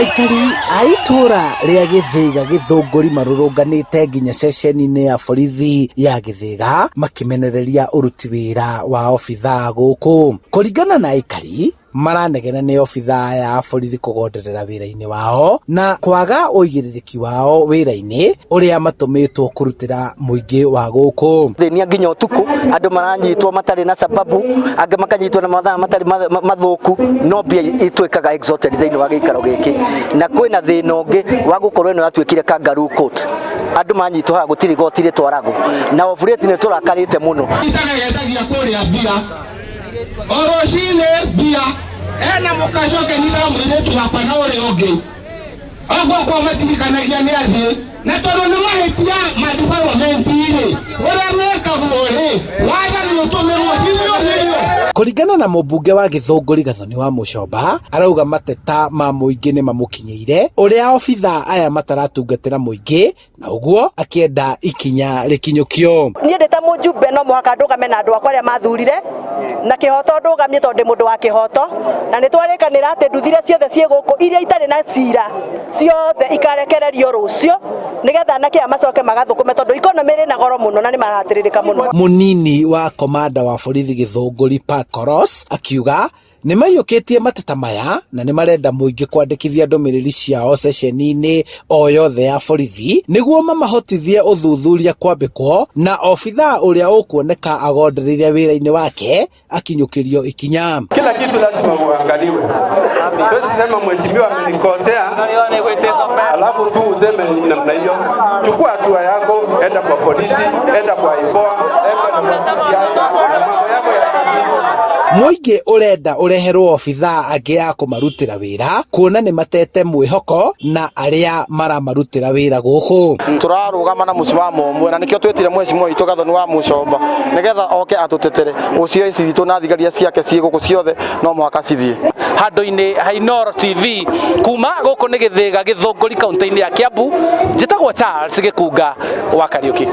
Aikari a itũra rĩa Gĩthĩga Gĩthũngũri marũrũnganĩte nginya ceceni-inĩ ya borithi ya Gĩthĩga makĩmenereria ũruti wĩra wa obithaa gũkũ. Kũringana na aikari, maranegena nĩ obithaa aya a borithi kũgonderera wĩra-inĩ wao na kwaga ũigĩrĩrĩki wao wĩra-inĩ ũrĩa matũmĩtwo kũrutĩra mũingĩ wa gũkũ. Thĩnia nginya ũtukũ andũ maranyitwo matarĩ na sababu, angĩ makanyitwo na mathaa matarĩ mathũku, no mbia ituĩkaga exalted thĩinĩ wa gĩikaro gĩkĩ. Na kwĩna thĩna ũngĩ wa gũkorwo ĩno yatuĩkire kangaroo court, andũ manyitwo haha gũtirĩ igoti rĩtwaragwo, na of late nĩ tũrakarĩte mũno. Itaga kũrĩa mbia o rũcinĩ, mbia ena mũkacoke nyitaga mũirĩtu wakwa na ũrĩa ũngĩ ogwakwa matirikanagia nĩ athiĩ, na tondũ nĩ mahĩtia ma development rĩ, ũrĩa mekagwo rĩ, wathani ũtũmĩrwo hinya hinya. Kũringana na mũmbunge wa Gĩthũngũri Gathoni wa Mũcomba, arauga mateta ma mũingĩ nĩ mamũkinyĩire ũrĩa obithaa aya mataratungatĩra mũingĩ, na ũguo akĩenda ikinya rĩkinyũkio. Niĩ ndĩ ta mũjumbe no mũhaka ndũgame na andũ akwa arĩa mathurire na kĩhoto, ndũgamie tondũ ndĩ mũndũ wa kĩhoto, na nĩ twarĩkanĩra atĩ nduthi iria ciothe ciĩ gũkũ iria itarĩ na cira ciothe ikarekererio rũciũ, nĩgetha anake aya macoke magathũkũme, tondũ economy ĩrĩ na goro mũno na nĩ marahatĩrĩrĩka mũno. Mũnini wa komanda wa borithi Gĩthũngũri Pat Koros akiuga nĩ maiyũkĩtie mateta maya na nĩ marenda mũingĩ kwandĩkithia ndũmĩrĩri ciao ceceni-inĩ o yothe ya borithi nĩguo mamahotithie ũthuthuria kwambĩkwo na obithaa ũrĩa ũkuoneka agondereire wĩra-inĩ wake akinyũkĩrio ikinya. Kila kitu lazima uangaliwe. Siwezi sema mheshimiwa amenikosea alafu tu useme namna hiyo. Chukua hatua yako, enda kwa polisi, enda kwa IPOA, enda kwa DCI na mambo yako ya Mũingĩ ũrenda ũreherwo obithaa angĩ a kũmarutĩra wĩra, kuona nĩ matete mwĩhoko na arĩa maramarutĩra wĩra gũkũ. Turarugama na musimamo ũmwe, na nikio twitire mheshimiwa witũ Gathoni wa Mucomba nigetha oke atutetere ucio ici witũ na thigari ciake ciĩ gũkũ ciothe no mũhaka cithiĩ. Handũ-inĩ ha Inooro TV kuma gũkũ nĩ Gĩthĩga Gĩthũngũri, kaunti-inĩ ya Kiambu, njĩtagwo Charles Gĩkunga wa Kariũki.